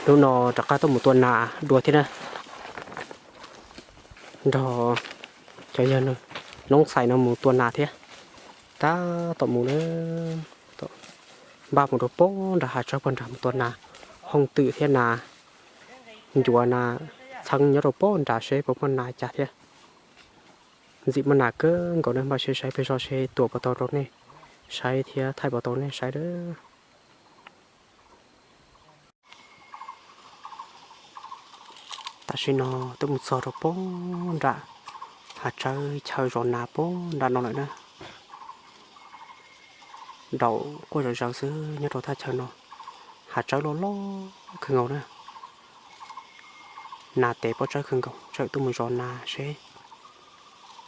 Hnub no rov qab tuaj mus tua nas dua thiab na, nrog cov yawg Noob Xais no mus tua nas thiab. Tab tom mus na, npaj mus rau pem nram hav tsawb pem nrad mus tua nas hooj twm thiab nas ncuav, nas txheeb nyob rau pem nrad seb puas muaj nas cas thiab. Ntxim muaj nas kawg nkaus na, npaj siab saib pliag zoj seb tua puas tau rau nej saib thiab thaij puas tau nej saib lawm. Tam sim no twb mus txog rau pem nram hav tsawb chaw zov nas pem nram no lawm na. Daum quaj zom zaws xwb nyob rau thaj chaw no, hav tsawb loj loj kawg nkaus na. Nas tes pob tsawb kawg nkaus, tseem tuaj mus zov nas seb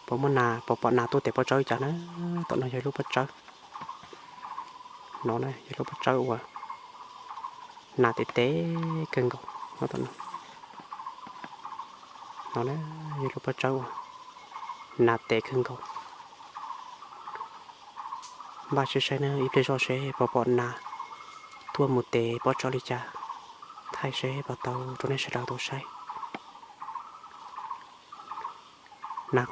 puas muaj nas, puas pom nas tuaj tes pob tsawb cas na. Tom no yog lub pob tsawb, no yog lub pob tsawb uas nas tes tes kawg nkaus no. Tom no, no yog lub pob tsawb uas nas tes kawg nkaus. Npaj siab saib na, ib pliag zoj seb puas pom nas tuaj mus tes pob tsawb li cas, thaij seb puas tau rau nej sawv daws tau saib. Nas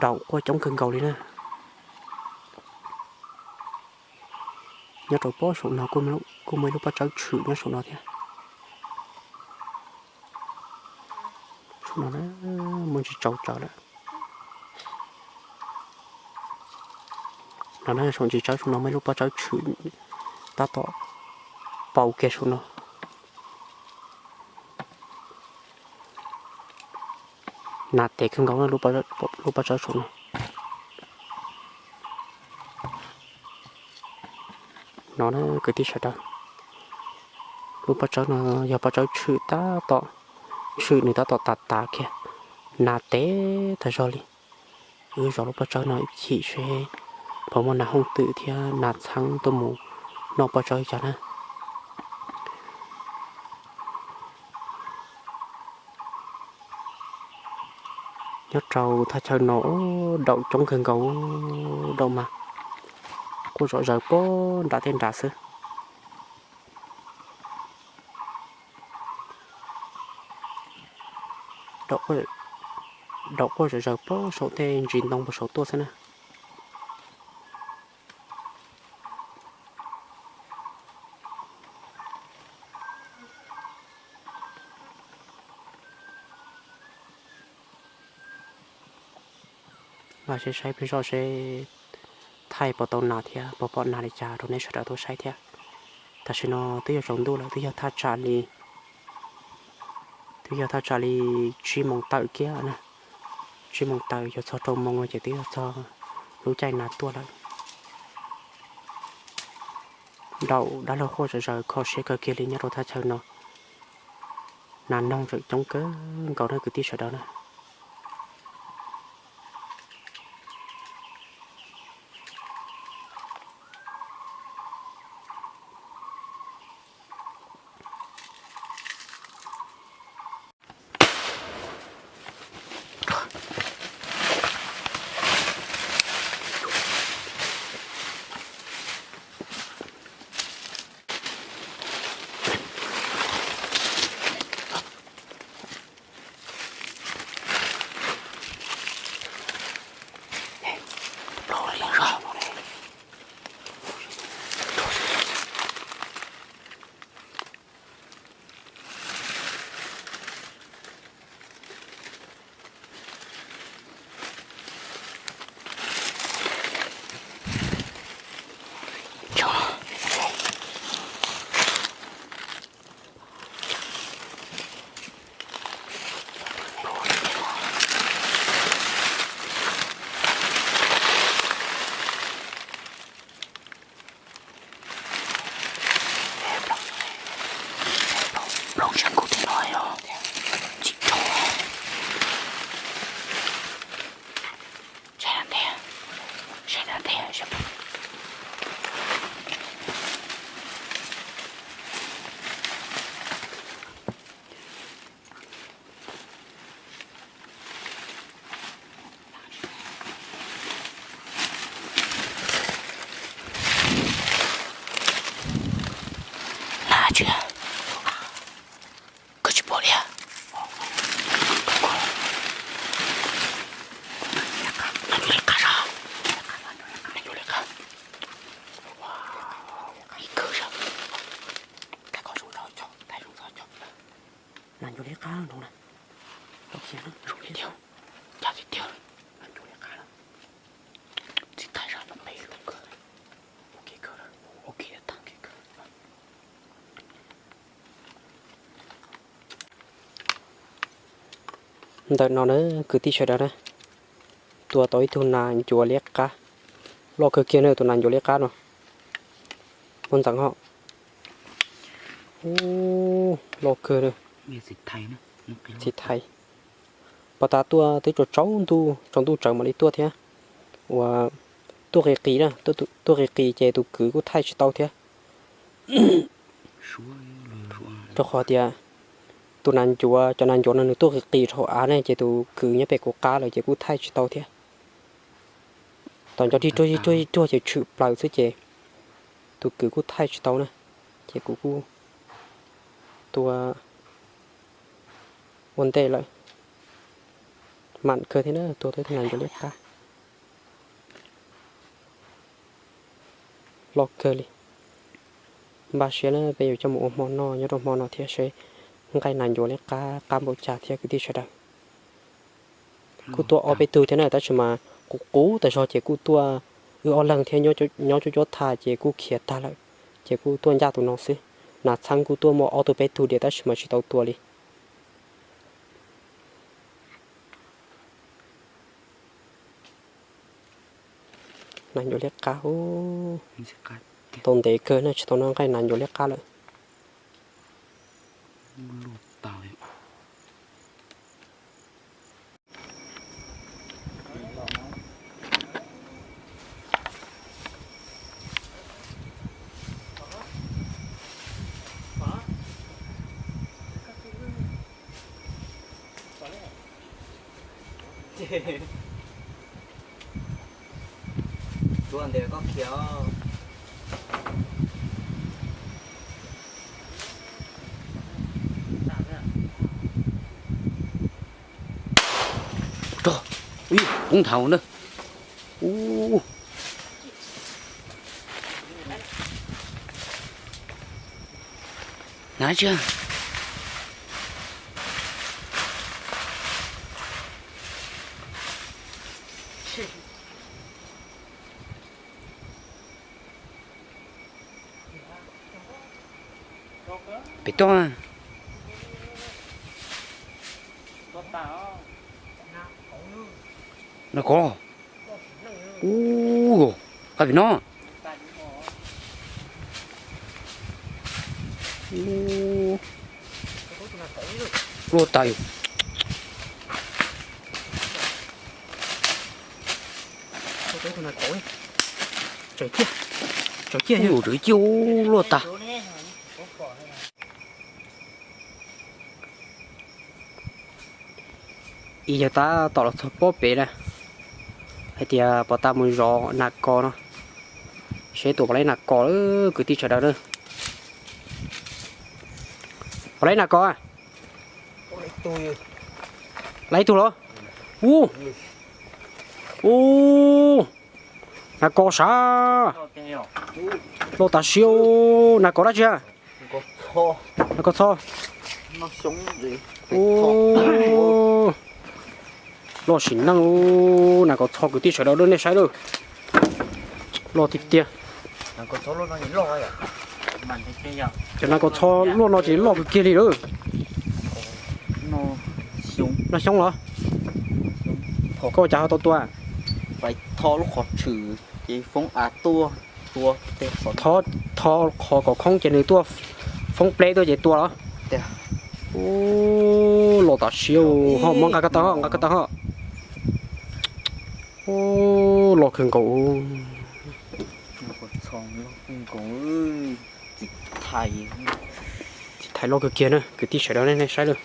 daum quaj coob kawg nkaus li na. Nyob rau pem saum no kuj muaj ib lub pob tsawb tshwm nyob saum no thiab. Saum no muaj ntsis tsau tsawv lawm. No na, saum ntsis tsawb saum no muaj ib lub pob tsawb tshwm tab tom paus kiag saum no. Nas tes kawg nkaus na, lub pob tsawb saum no. No na kwv tij sawv daws, lub pob tsawb no yog pob tsawb tshwm tab tom, tshwm nws tab tom tas tas kiag, nas tes tag zog li. Wb zov lub pob tsawb no ib chim seb puas muaj nas hooj twm thiab nas txheeb tuaj mus noj pob tsawb li cas na. Nyob rau thaj chaw no daum coob kawg nkaus, daum mas quaj zom zaws pem nram tej nrad xwb. Daum quaj zom zaws pem saum tej ntsis ntoo puag saud tuaj xwb na. Npaj siab saib pliag zoj seb thaij puas tau nas thiab puas pom nas li cas rau nej sawv daws tau saib thiab. Tam sim no twb yuav tsaus ntuj lawm, twb yog thaj tsam li, twb yog thaj tsam li tsib moos tawm kiag na. Tsib moos tawm yuav txog rau moos no ces twb yuav txog lub caij nas tuaj lawm. Daum dab laug quaj zom zaws kho siab kawg kiag li nyob rau thaj chaw no. Nas noog tseem coob kawg nkaus na kwv tij sawv daws na. Lag tsis? Ncuav liab qab no na. Zoo tiag, zoo tiag, zoo tiag. Ncuav liab qab na. Txiv thaij zaj pem, ok kawg, ok tag, ok kawg. Ntawm no na kwv tij sawv daws na, tua tau ib tug nas ncuav liab qab. Loj kawg kiag na tus nas ncuav liab qab no. Muaj ntxeev ho. Loj kawg na. Txiv thais. Pos tas tuaj twb tsaus ntuj, tsaus ntuj tsawv mam li tuaj thiab. Uas tuaj qis qis na, tuaj qis qis ces tus kwv kuj thaij tsis tau thiab. Rau qhov tias tus nas ncuav, cov nas ncuav no nws tuaj qis qis rau hauv av ne ces tus kwv nyob pem kuv qab lawm ces kuj thaij tsis tau thiab. Tom nco dig ruag dig ruag dig ruag ces tshwm plaws xwb ces tus kwv kuj thaij tsis tau na, ces kuv kuj tua ua ntej lawm. Mam kawg thiab na, tua tau ib tug nas ncuav liab qab. Loj kawg li. Npaj siab na peb yuav coj mus ua hmo noj nyob rau hmo no thiab seb nqaij nas ncuav liab qab qab npaum cas thiab kwv tij sawv daws. Kuj tuaj ob peb tug thiab na tab sis mas qub qub tas zog ces kuj tuaj wb ob leeg thiab nyob cuab cuab tha ces kuj khiav tag lawm, ces kuj tuaj ncaj tus no xwb. Nas txheeb kuj tuaj muaj ob tug peb tug diam tab sis mas tsis tau tua li. Nas ncuav liab qab, tau ntev kawg na tsis tau noj nqaij nas ncuav liab qab lawm. Tuaj ntes koj khiav. Rog, ub, poob nthav na. Ub, na tsi. Pem toj. Nas kov. Ub, qab pem no. Luaj tas. Tsawv kiag, tsawv kiag, tsawv kiag, luaj tas. Ib yawg tab tom los txog pob pem na, hais tias pos tas mus zov nas kos no, seb tus puas laib nas kos lawm kwv tij sawv daws na. Puas laib nas kos? Laib ib tug los? Ub, ub, nas kos sav, loj tas siab, nas kos dab tsi? Nas kos txho. Loj sim neej, nas kos txho kwv tij sawv daws nej saib lawm. Loj tiag tiag. Cov nas kos txho luaj no ces loj kawg kiag li lawm. Noj xyoob los? Koj ua cas ho tau tua? Tho qhov kom khoob ces nws tuaj foob pleb tuaj ces tua los? Ub, loj tas siab, ho muab nqa ko taw ho, nqa ko taw ho. Ub, loj kawg nkaus. Txiv thais loj kawg kiag na kwv tij sawv daws nej saib lawm.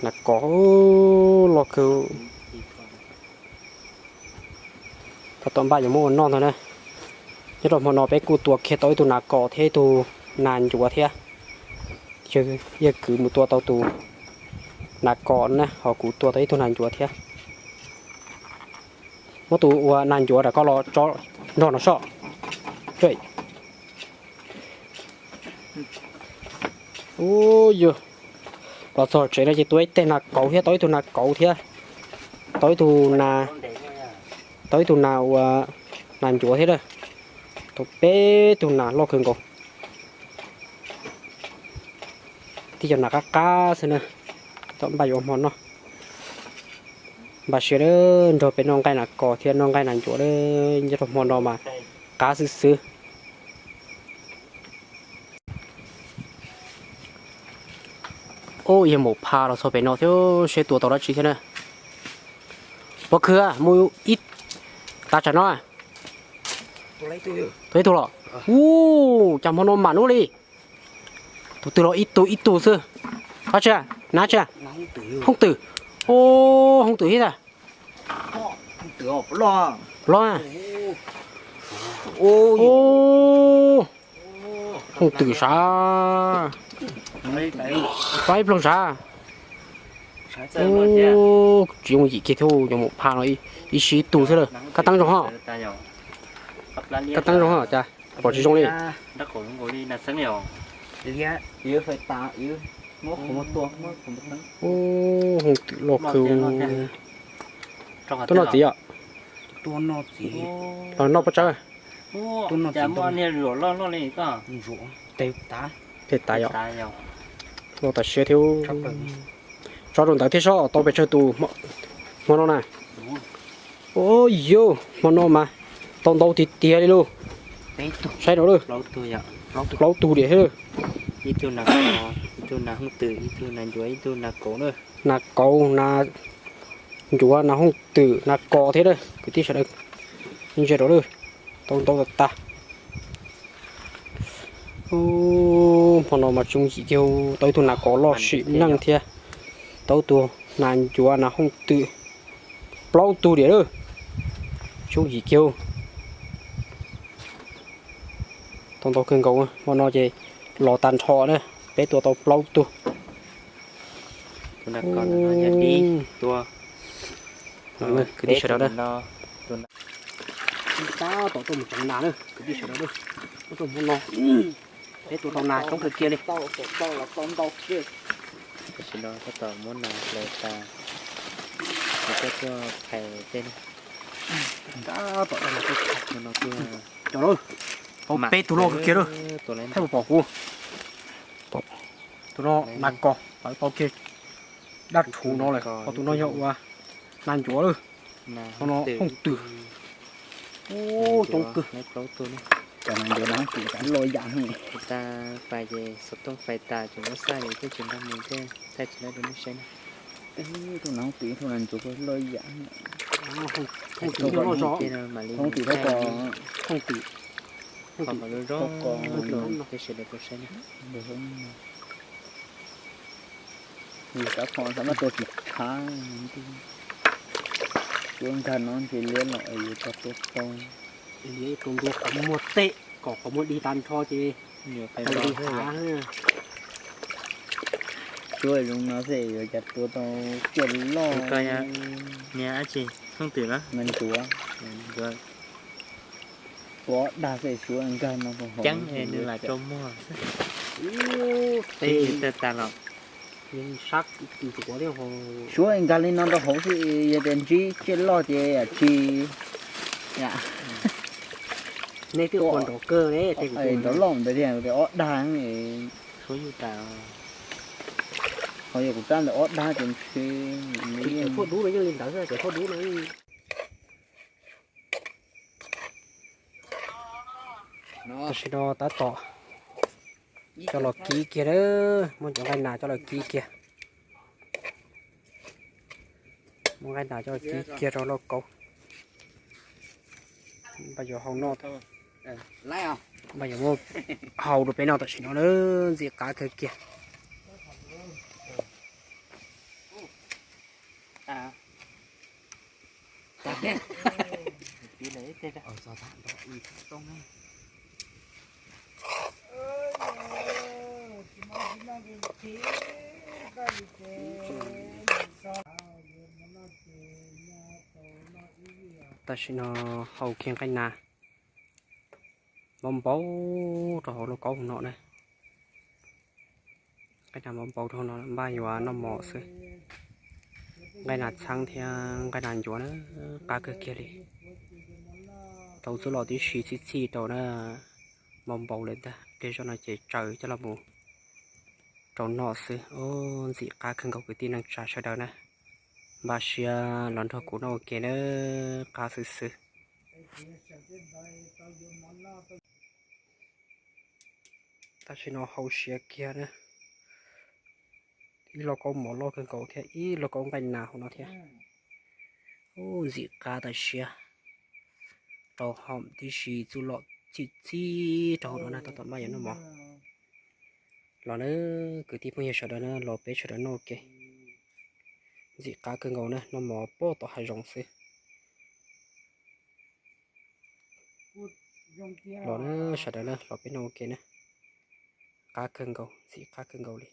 Nas kos loj kawg. Tab tom npaj yuav muab ua noj ntag na. Nyob rau hmo no peb kuj tua kiag tau ib tug nas kos thiab ib tug nas ncuav thiab. Yawg kwv mus tua tau tus nas kos na, ho kuv tua tau ib tug nas ncuav thiab. Muab tus ua nas ncuav rov qab los tso nrog no sob. Ub, yog Los txog tsev no ces tua ib teg nas kauv thiab, tau ib tug nas kauv thiab, tau ib tug nas, tau ib tug nas ua nas ncuav thiab na. Tau peb tug nas loj kawg nkaus. Tib cov nas qab qab xwb na, tau npaj yuav hmo noj. Npaj siab nrog peb noj nqaij nas kos thiab noj nqaij nas ncuav, nyob rau hmo no mas qab xwb xwb. Ub, yog maum pha los txog pem no thiab seb tua tau dab tsi thiab na. Pov khw mus ib tav tsam no. Tua ib tug los? Ub, cas hmo no mam nub li. Tus twg los ib tug ib tug xwb. Qhov tsi? Nav tsi? Hoob twm. Ub, hoob twm thiab tas. Los. Ub, hoob twm sav. Faib ploog sav. Tsis yooj yim kiag thiab, cov maum pha no ib sib ib tug xwb lawm. Kab teeb zoo hos. Kab teeb zoo hos cas pom tsis zoo li. Ub, hoob twm loj kawg. Tuaj noj txiv os. Los noj pob tsawb. Tej tas yom. Loj tas siab thiab. Tso rau ntawd thiab sob, tau pes tsawg tus hmo no na. Ub, yus hmo no mas tau ntau tiag tiag li lauj. Saib no lawm, plaub tug diam thiab. Ib tug nas kauv, ib tug nas ncuav, ib tug nas kauv na. Nas kauv, nas ncuav, nas hoob twm, nas kos thiab na kwv tij sawv daws. Ntsia rau lawm, tau ntau tas tas. Hmo no mas tsis yooj yim kiag, tau ib tug nas kos loj sim neej thiab, tau ib tug nas ncuav nas hoob twm, plaub tug diam lawm. Tsis yooj yim kiag. Tau ntau kawg nkaus, hmo no ces los tag nrho na, peb tua tau plaub tug. Kwv tij sawv daws na, tab tom tuaj mus tseev nas na kwv tij sawv daws, tuaj hmo no peb tua tau nas coob kawg kiag li. Tam sim no tab tom muab nas hlawv tas, es coj tuaj phais tej na. Tab tom tau nas tuaj phais, cov lawm, tau peb tug loj kawg kiag lawm, thaij puas pom kuv. Tus no nas kos, tau kiag dab rhuv no lawm, ho tus no yog ua nas ncuav lawm, ho no hoob twm. Ub, coob kawg. Cov nas ncuav no loj yam. Fais ces xov tooj fais tas ces muab xaj ces thiaj tsis nrog mus thiab, thaij tsis laib rau nej saib na. Tus nas hoob twm, tus nas ncuav loj yam. Hoob twm, hoob twm, hoob twm, hoob twm, hoob twm, hoob twm, hoob twm, hoob twm. Nws xav phom xav mas tua tsis tshab. Suav nkag no ntshe liab los es yuav tau tua tau. Liab tua ntua qhov muag teg kom qhov muag dig tag nrho ces tau li hav. Suav zoo no xwb yuav cas tua tau ciaj loj. Niag dab tsi, hoob twm na, nas ncuav. Tua ob dag xwb suav nkag no ceeb es nws lam rau muag xwb. Teg tag los. Suav nkag li no rau hauv xwb, yog tias ntsib ciaj loj ces yam tsis, nej twb ua nrov kawg, nrov loj ntawd tiag, ob dag. Suav yuj tas. Ho yog kuv rab ntawd ob dag ces ntshe. Cov thuaj dub no yeej li ntawd, cov thuaj dub no. Tam sim no tab tom coj los kib kiag, muab cov nqaij nas coj los kib kiag. Muab nqaij nas coj los kib kiag rau lauj kaub. Npaj yuav hau noj, npaj yuav muab hau rau peb noj tam sim no na, ntxim qab kawg kiag. Tam sim no hau kiag nqaij nas npau npau rau hauv lauj kaub no na. Nqaij nas npau npau rau no npaj yuav noj mov xwb. Nqaij nas txheeb thiab nqaij nas ncuav na, qab kawg kiag li. Rau txuj lom tib si txhij txhij rau na, npau npau li ntag. Pliag zoj no ces tsaws coj los mus rau noj xwb. Ntxim qab kawg nkaus kwv tij neej tsa sawv daws na. Npaj siab los nrog kuv noj ua ke na, qab xwb xwb. Tam sim no hau siav kiag na, ib lauj kaub mov loj kawg nkaus thiab ib lauj kaub nqaij nas hauv no thiab. Ntxim qab tam siab, rau hom tib si txuj lom txhij txhij rau hauv no na, tab tom npaj yuav noj mov. Los na, kwv tij phooj ywg sawv daws na, los peb sawv daws noj ua ke. Ntxim qab kawg nkaus na, noj mov pem tom hav zoov xwb. Los na sawv daws na, los peb noj ua ke na. Qab kawg nkaus, ntxim qab kawg nkaus li.